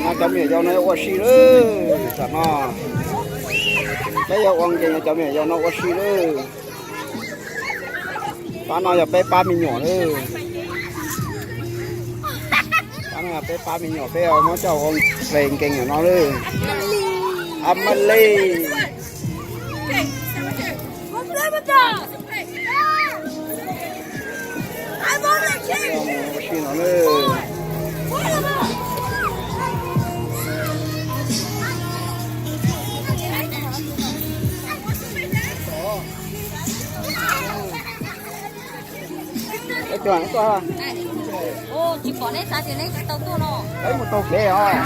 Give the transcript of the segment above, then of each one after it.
Cov me nyuam yaus no yuav ua si lawm tam no. Peb yuav ua nkees cov me nyuam yaus no ua si lawm. Pab no yog peb pab me nyuam lawm. Pab no yog peb pab me nyuam, peb muab coj ua ple nkees no lawm. Amali. Ua si no lawm. Peb tuaj, peb tuaj. Peb mus taug kev os.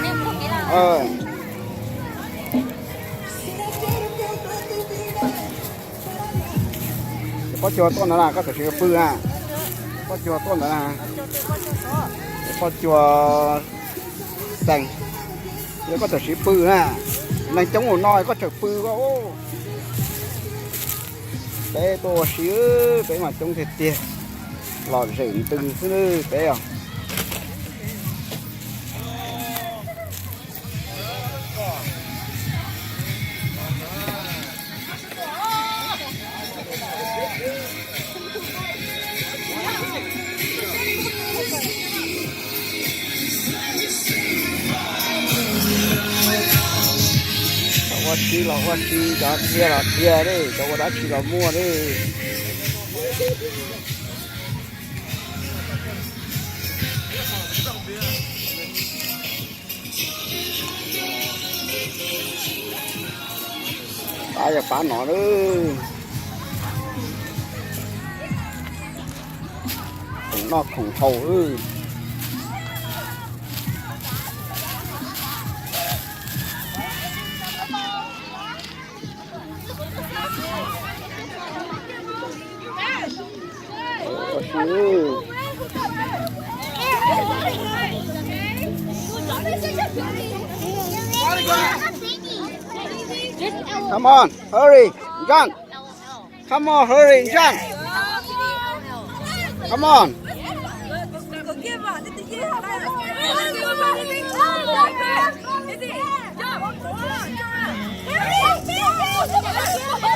Pob cuag tuaj ntawd na, koj txawm sis pw na. Pob cuag tuaj ntawd na. Pob cuag xees. Yog koj txawm sis pw na. Neeg coob ua no koj txawm pw koj. Peb tuaj ua si, peb mas coob tiag tiag. Lom zem ntws xwb peb os. Cov ua si los ua si, cov dhia los dhia li, cov ua dab tsi los muaj li. Pab yog pab no lawm. Khoom noj khoom haus lawm. Come on, hurry, jump. Come on, hurry, jump. Come on.